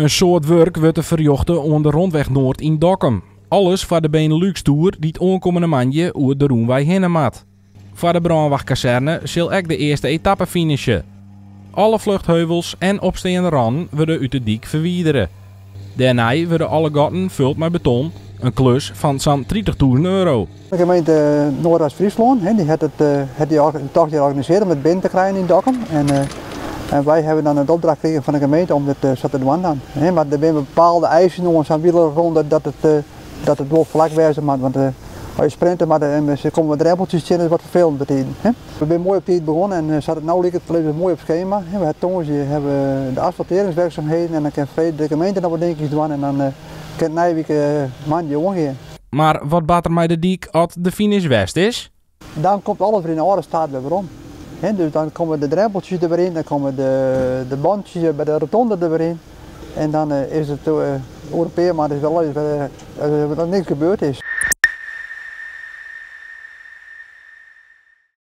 In soad wurk wurdt der ferrjochte oan de Rondweg Noord yn Dokkum. Alles foar de Benelux Tour dy't oankommende moandei oer de rûnwei hinne moat. Foar de brânwachtkazerne sil ek de earste etappe finishe. Alle fluchtheuvels en opsteande rannen wurde út de dyk ferwidere. Dêrnei wurde alle gatten fuld mei beton, in klus fan sa'n 30.000 euro. De gemeente Noardeast-Fryslân dy hat it hat dy tocht hjir organisearre om it binnen te krijen yn Dokkum. En, en wy hawwe dan it opdracht krigen fan de gemeente om dit sa te dwaan dan. Mar der binne bepaalde eisen oan sa'n wielerronde dat it, dat it wol flak wêze moat. Want as je sprinte moatte en se komme wat drempeltsjes tsjin, is wat ferfelend bytiden. We binne moai op tiid begûn en sa't it no liket lizze we moai op skema. We ha tongersdei hawwe we de asfaltearringswerkzaamheden en dan kin freed de gemeente noch wat dinkjes dwaan en dan kin it nije wike moandei oangean. Mar wat bart der mei de dyk as de finish west is? Dan komt alles wer yn de âlde staat wer werom. Dus dan komme de drempeltsjes der wer yn, dan komme de bantsjes by de rotonde der wer yn. En dan is it oer in pear maand is wer alles wer, as der niks gebeurd is.